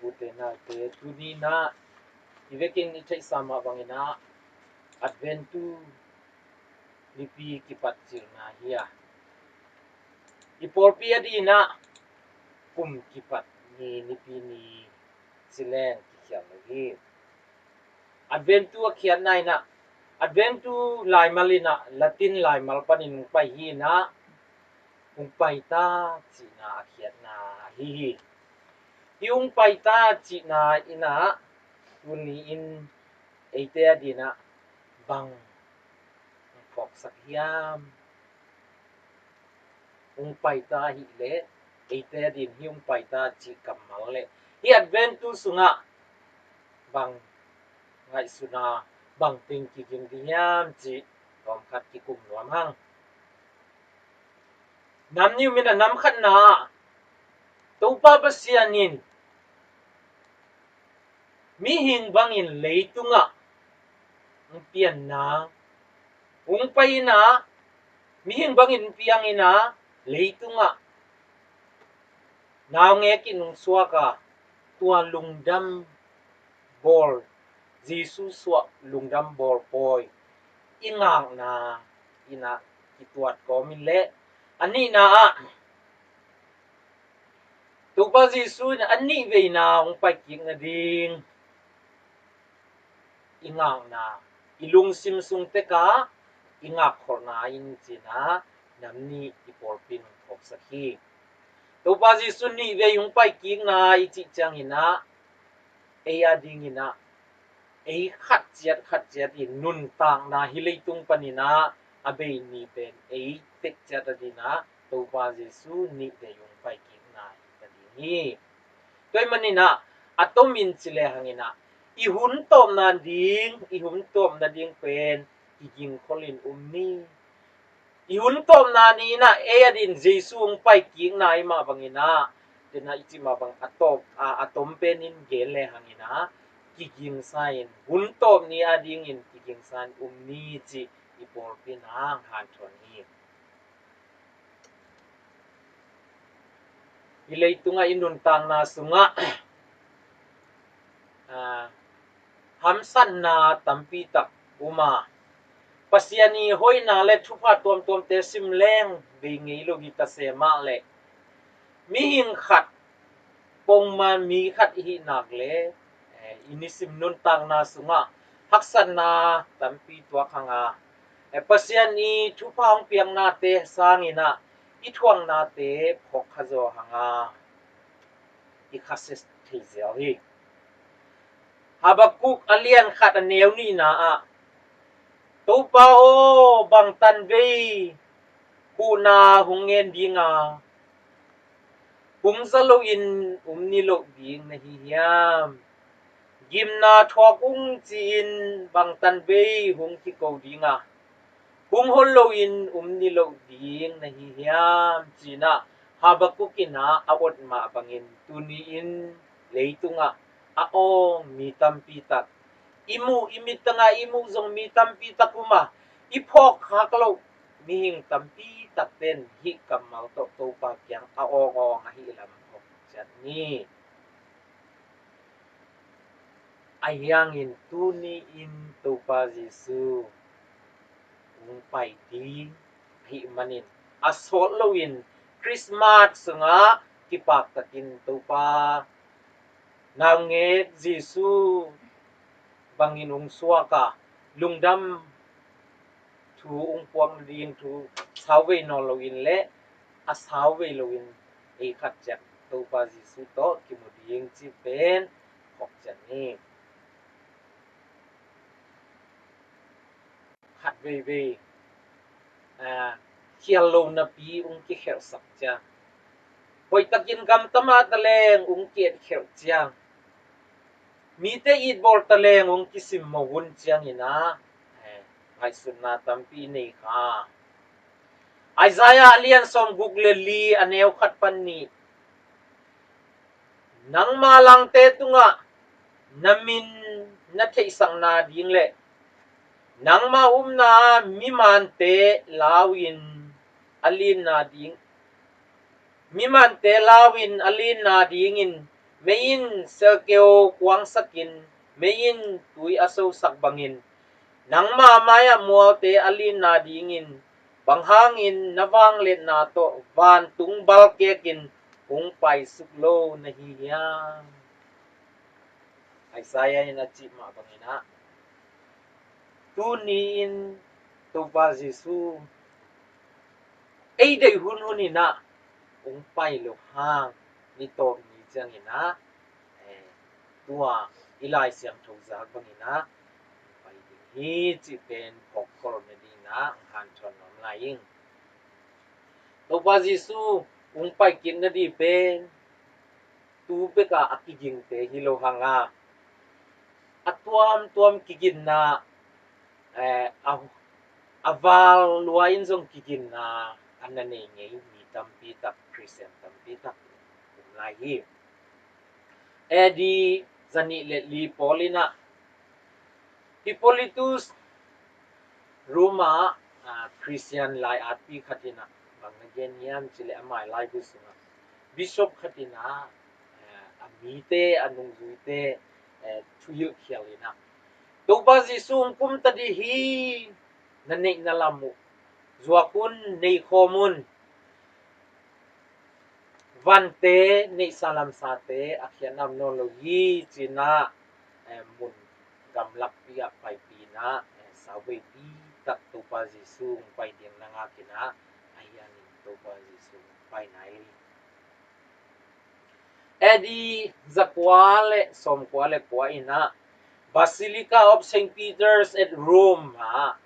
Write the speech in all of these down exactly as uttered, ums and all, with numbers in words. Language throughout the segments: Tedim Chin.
Ute naute, tuni-in ah i vekin i theihsa mah bangin ah Adventu nipi kipat cilna hi a, i pawlpi adingin ah kum kipat ni nipi ni ci leng kikhial lo hi. Adventu a khiatna in ah, Adventu laimal in ah Latin laimal panin hong pai hi in ah, hong pai ta cihna a khiatna ahi hi. Hih hong pai ta cihna in ah tuni-in eite adingin ah bang hong phawksak hiam? Hong pai ta ahih leh eite adingin hih hong pai ta cih kammal leh hih Adventu sungah bang ngaihsutna, bang teng kiging ding hiam cih tawmkhat kikum nuam hang. Nam nih um in ah, nam khatna ah Topa Pasian in mihing bangin leitungah hong pianna, hong pai in ah, mihing bangin hong piang in ah, leitungah naungek in hong suak a, tua lungdam bawl, Jesu suah lungdam bawl pawi i ngakna in ah kituat kawm in leh, a nihna ah Topa Jesu in a nihveina hong paikik nading i ngakna, i lungsim sung tekah i ngakkholhna in ci-in ah nam nih i pawlpi in hong phawksak hi. Topa Jesu nihvei hong paikikna i cih ciangin ah ei adingin ah ei khat ciat khat ciat in nuntakna, hih leitung panin ah a bei ni pen ei tek ciat adingin ah Topa Jesu nihvei hong paikikna hi ta ding hi. Tua ahih manin ah a tomin ci lehangin ah i hun tawpna ding, i hun tawpna ding pen kigingkhol in um ni. I hun tawpna ni-in ah ei adingin Jesu hong paikikna ahih mah bangin ah, den ah i cih mah bang a tawp, a, a tom penin gen lehangin ah kigingsa in, hun tawp ni adingin kigingsa in um ni cih i pawlpi in ah hong hanthawn hi. Hih leitungah i nuntakna sungah, ah, hamsatna tampi tak um a, Pasian i hoihna le thupha tuamtuamte sim leng bei ngei lo hi ta se mah leh, mihing khat, pongman mi khat i hih nak leh, eh, i nisim nuntakna sungah haksatna tampi tuak hang a, eh, Pasian i thupha hong piaknate sangin ah i thuaknate phawkkha zaw hang a, i khasia thei ziau hi. Habakuk a lian khat a neu nihna ah, Topa aw, bang tanvei huhna hong ngen ding a, hong za loin um niloh ding na hi hiam? Gimna thuak ung ci-in bang tanvei hong kiko ding a, hong hon loin um niloh ding na hi hiam? Ci-in ah Habakuk in ah a ot mah bangin tuni-in leitungah a awng mi tampi tak, i muh, i mittangah i muh zong mi tampi tak um a, i phawkkhak loh mihing tampi takte in hih kammal tawh Topa kiang a awngawng ahih lam phawk ciat ni. Ahi hangin tuni-in Topa Jesu hong pai ding ahih manin a sawt loin Christmas sungah kipaktakin Topa naungek Jesu bangin hong suak a, lungdam thu hong puak nading thu sauvei nawn loin le a sauvei loin ei khat ciat Topa Jesu tawh kimu ding cih pen phawk ciat ni. Khat veivei, ah, khial lo napi hong kikhelhsak ciang, hoihtakin gamta mah taleng hong ki-etkhelh ciang, mite itbawl taleng hong kisim mawk hun ciangin ah, eh, ngaihsutna tampi nei kha. Isaiah a lian sawmguk le li a neu khat pan nih, nangma langte tungah na min na theihsakna ding le nangma upna mimante lau-in a linna ding, mimante lau-in a linna dingin Mei in selkeu kuangsakin, mei in tui a sosak bangin, nangma mai-ah mualte a linna dingin, bang hangin na vangliatna tawh vantung balkekin hong paisuk lo na hi hiam? Isaiah in a cih mah bangin ah, tuni-in Topa Jesu ei deih hunhun in ah hong pai lo hang, ni tawp ni ciangin ah, eh, tua i Lai Siangtho zak bangin ah hong pai ding hi cih pen phawkkholh nadingin ah hong hanthawn nuam lai ing. Topa Jesu hong pai kik nading pen tu bekah a kigingte hi lo hang a, a tuamtuam kiginna, eh, a, a val lua in zong kiginna a na nei ngei mi tampi tak, Khristian tampi tak um lai hi. A D zanih le li pawl in ah Hippolytus, Roma, ah, Khristian lai-atpi khat in ah bang na gen hiam cih leh, amah laibu sungah bishop khat in ah, eh, a mite, a nungzuite, eh, thuhilhkhial in ah, Topa Jesu hong kum ta ding hi, na neihna lam uh zuak un, nei khawm un. Vante, neihsa lamsate a khiatna om nawn lo hi ci-in ah, eh, mun gamlakpi ah paipi in ah, eh, sauveipi tak Topa Jesu hong pai ding na ngak in ah, ahi hangin Topa Jesu hong pai nai lo hi. A D zakua le sawmkua le kua in ah Basilica of Saint Peter's at Rome ah,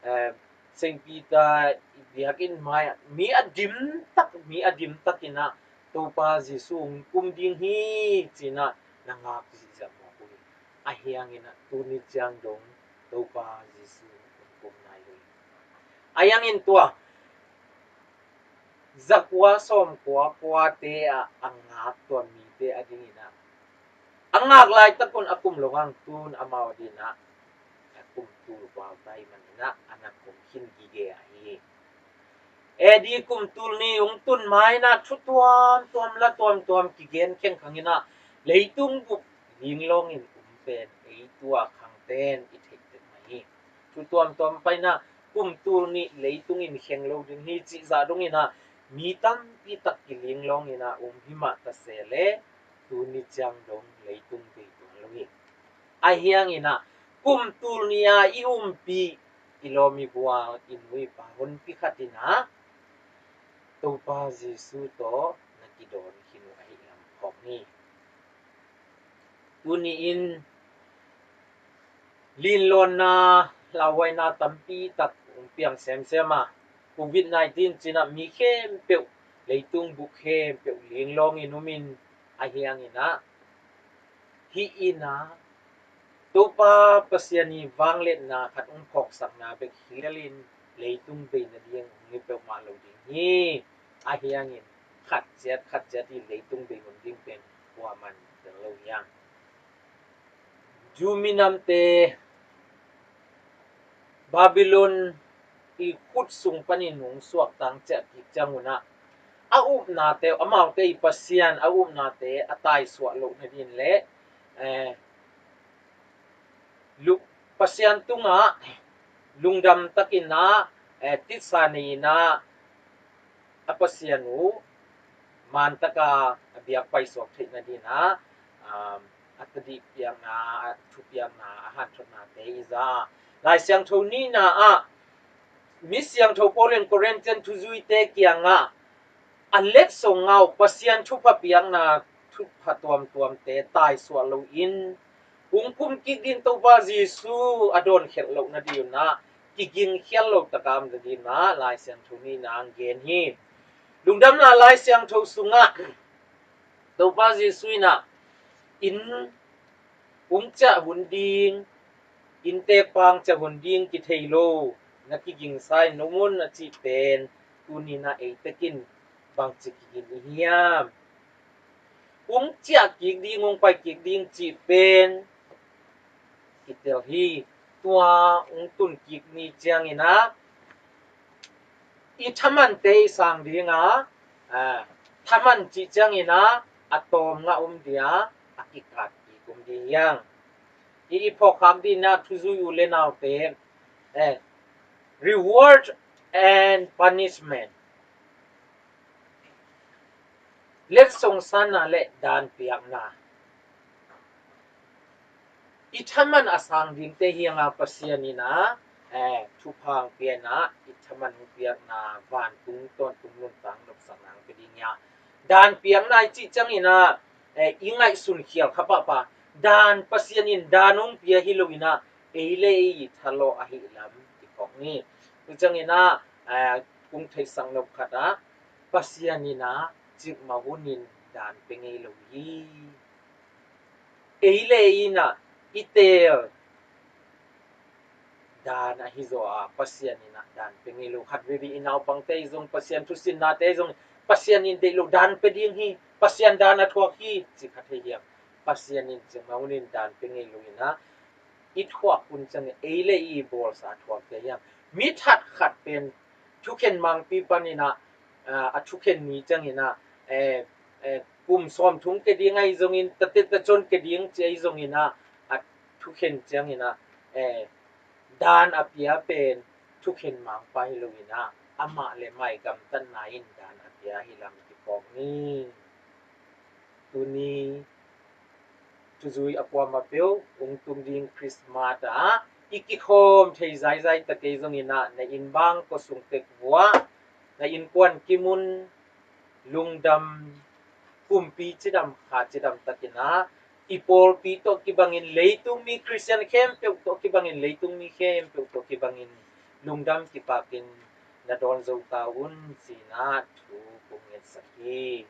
eh, Saint Peter i biakinn mai-ah mi a dim tak, mi a dim tak in ah Topa Jesu hong kum ding hi ci-in ah na ngak zihziah mawk uh hi. Ahi hangin ah tuni ciang dong Topa Jesu hong kum nai lo hi. Ahi hangin tua zakua sawmkua kuate ah a ngak tua mite a dingin ah, a ngak laitak un a kum lo hang, tun amau a dingin ah a kum tul kual ta ahih manin ah a na kum khin gige ahi hi. A D kum tul nih hong tun ma-in ah thu tuamtuam la tuamtuam kigen khengkhang in ah leitung bup linglawng in um pen ei tua khangten i theih tek mah hi. Thu tuamtuam pai-in ah kum tul nih leitung in kheng lo ding hi cih zah dongin ah mi tampi tak kilinglawng in ah um hi mah ta se leh tuni ciang dong leitung bei tuan lo hi. Ahi hangin ah kum tul nih a i umpih i lawm i gual i nu i pa honpi khat in ah Topa Jesu tawh na kidawn khin uh ahih lam phawk ni. Tuni-in linlawnna, lauhuaina tampi tak hong piang semsem a, covid nineteen ci-in ah mi khempeuh, leitung bup khempeuh linglawng in um in, ahi hangin ah hih in ah Topa Pasian i vangliatna khat hong phawksakna bek hi lel in leitung bei nading hong hi peuhmah lo ding hi. Ahi hangin khat ciat khat ciat i leitung bei hun ding pen kuaman tel lo hi hang. Jew minamte Babylon i khut sung panin hong suakta ciah kik ciangun ah a upnate, amaute i Pasian a upnate a taisuah loh nading le, eh, lu-, Pasian tungah lungdam takin ah, eh, titsa nei-in ah a Pasian uh man taka a biak paisuak theih nading ah, um, a tadih piakna, a thupiakna, a hanthotnate i za a, Lai Siangtho nihna ah mi siangtho Paul in Corinthian thuzuite kiangah a letso ngau Pasian thupha piakna thupha tuamtuamte taisuah loin hong kum kik ding Topa Jesu a dawnkhialh loh nading un ah kigingkhial lo taka om nading un ah Lai Siangtho nihna hong gen hi. Lungdamna Lai Siangtho sungah Topa Jesu in ah inn hong ciah hun ding, innteekpa hong ciah hun ding kithei lo, na kigingsa in om un a cih pen tuni-in ah ei tek in bangci kiging i hiam? Hong ciah kik ding, hong pai kik ding cih pen kitel hi. Tua hong tun kik ni ciangin ah i thamante i sang ding a, a, thaman cih ciangin ah a tawm ngah om ding a, i kat i kum ding hiang. I i phawk kham ding na thuzui u le naute, eh, reward and punishment. Letsong sanna le daan piakna. I thaman a sang dingte hianga Pasian ina, eh, thupha piakna, i thaman piakna, vantung tawntung nuntak nopsakna pe ding ia. Daan piakna i cih ciangina, eh, i ngaihsun khial kha pahpah. Daan Pasian in daan hong pia hi lo ina, ei le ei i thalawh ahi lam i phawk ni. Tu ciangina, eh, kung theihsak nop khat ah, Pasian ina cikmah hunin daan pe ngei lo hi. Ei le ei ina i teel daan ahi zaw a Pasian ina daan pe ngei lo. Khat veve i naupangte zong Pasian thusinnate zong Pasian in deih lo daan pe ding hi, Pasian daan a thuak hi ci khat hi hiam. Pasian in cikmah hunin daan pe ngei lo ina i thuak hun ciangin ei le i bawlsa thuakte hiam. Mi that khat pen thukhen mangpi panina, ah, a thukhen ni ciangina, eh, eh, kum sawm thum ke ding ahi zongin, tate ta cun ke ding ci ahi zongina, a thukhen ciangina, eh, daan a pia pen thukhen mangpa hi lo ina, amah le mai gamtatna in daan a pia hi lam kiphawk ni. Tuni thuzui a kuamah peuh hong tung ding Christmas ah i kikhawm thei zaizai ta kei zongin ah na innbang kua sung tek vuah, na innkuan kimun lungdam, kumpi cidam kha cidam takin ah i pawlpi tawh kibangin leitung mi Khristian khempeuh tawh kibangin leitung mi khempeuh tawh kibangin lungdam kipakin na dawn zo ta un ci-in ah thu kong ngetsak hi.